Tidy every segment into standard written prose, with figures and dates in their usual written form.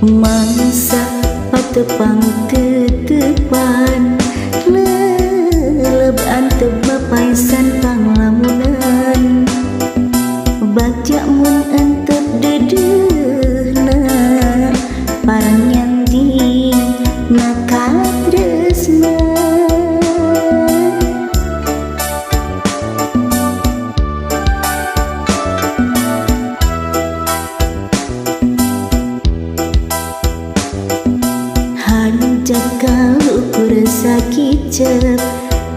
Mangsa patepang tetepan leleb antep bapaisan panglamunan bagja mun entep dedehna parang nyanting nakatresna. Hanjakal ukur sakicep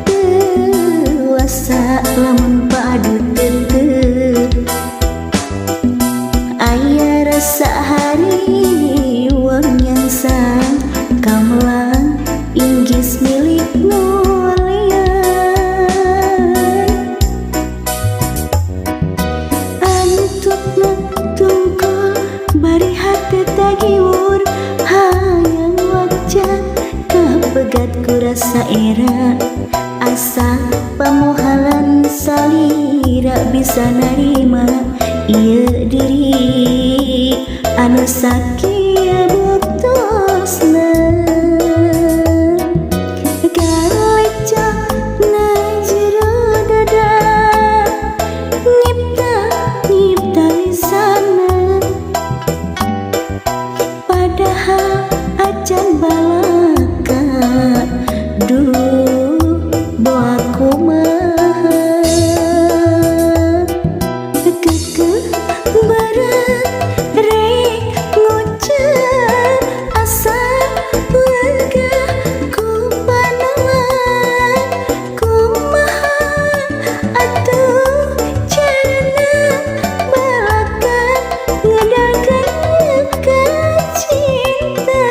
tewasa lamun padu tetep aya rasa hariwang yang sang kamelang inggis milik nulian antupna tungkul bari hate tagiwur hayang wajah kapegat ku rasa era asa pamohalan salira bisa narima ieu diri anu sakieu buktosna galecok na jero dada nyipta nyipta lisana padahal acan balaka duh boa kumaha kekeh berat rek ngucap asa lega ku panalan kumaha atuh carana balaka ngedalkeun ka cinta.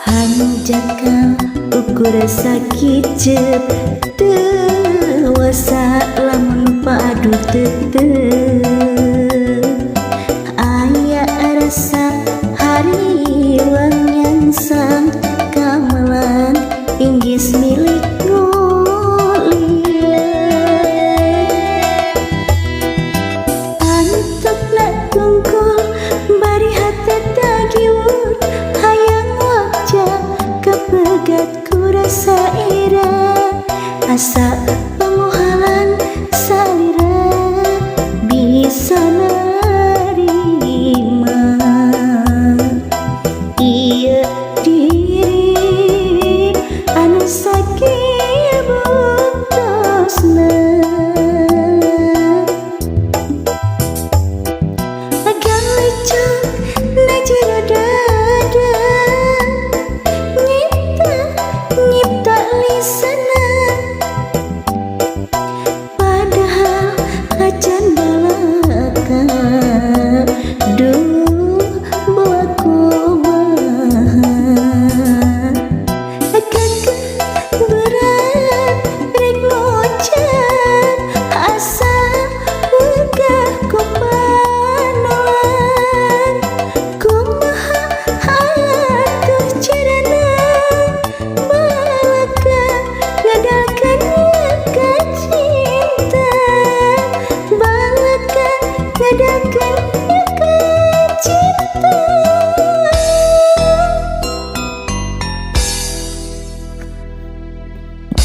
Hanjakal ukur sakicep tewasa lamun padu tetep aya rasa hariwang yang sang kamelan inggis milik nulian antepna tungkul bari hate tagiwur hayang wajah kapegat ku rasa era asa pamohalan salira bisa narima ieu diri anu sakieu buktosna galecok na jero.